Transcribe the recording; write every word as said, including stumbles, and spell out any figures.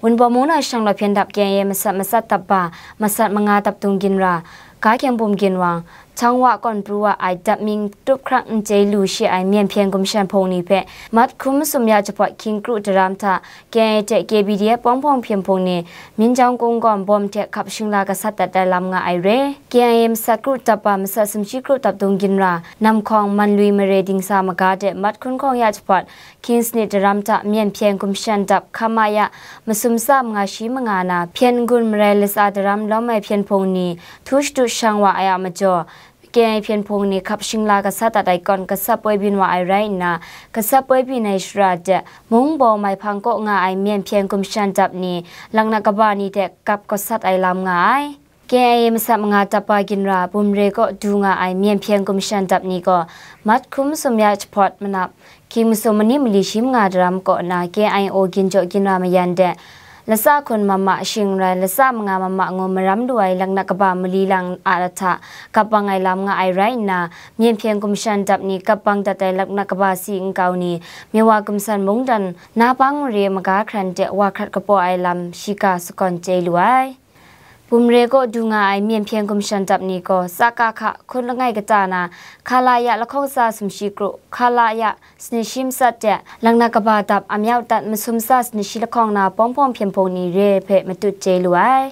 Wunpawng mung na shang law hpyen dap K I A masat matsat dap ba masat manga dap dung ginra, ga kyeng bum ginwang, Htang Wa Kawn Pru Wa ai dap mying tup hkrang n chye lu shi ai myen hpyen gumshan hpung ni hpe mat hkrum masum ya jahpawt hkying kru daram hta K I A hte K B D F bawng hpawng hpyen hpung ni Minjawng Kungdawn bawm hte hkap shingla gasat dat ai lam nga ai re. K I A masat kru dap ba masat sumshi kru dap dung ginra, namhkawng Manlwi mare dingsa maga de mat hkun hkawng ya jahpawt, hkying sanit daram hta myen hpyen gumshan dap hkam a ya masum tsa manga shi manga na hpyen n-gun marai latsa daram lawm ai hpyen hpung ni htu shadu shang wa ai a majaw, K I A hpyen hpung ni hkap shingla gasat dat ai kawn gasat poi byin wa ai rai nna, gasat poi byin ai shara de, mung baw maihpang kaw nga ai myen hpyen gumshan dap ni, laknak kaba ni hte kap gasat ai lam nga ai. K I A masat manga dap ba ginra, Bumre kaw du nga ai myen hpyen gumshan dap ni gaw, mat hkrum masum ya jahpawt manap, hkying masum mani mali shi manga daram kaw na K I O ginjaw ginra mayan de, latsa hkun mama shing rai, latsa manga mama ngu maram lu ai laknak kaba mali lang a hta kap bang ai lam nga ai rai nna, myen hpyen gumshan dap ni kap bang dat ai laknak kaba si nkau ni, Miwa Gumsan Mungdan, Nabang Mare maga hkran de wa hkrat kapaw ai lam shiga sagawn chye lu ai. Bumre kaw du nga ai myen hpyen gumshan dap ni gaw, tsaka hka hkun langai kata na, hka la ya lahkawng tsa sumshi kru, hka la ya sanit shi matsat de, laknak kaba dap amyau dat masum tsa sanit shi lahkawng na bawng hpawng hpyen hpung ni re hpe matut chye lu ai.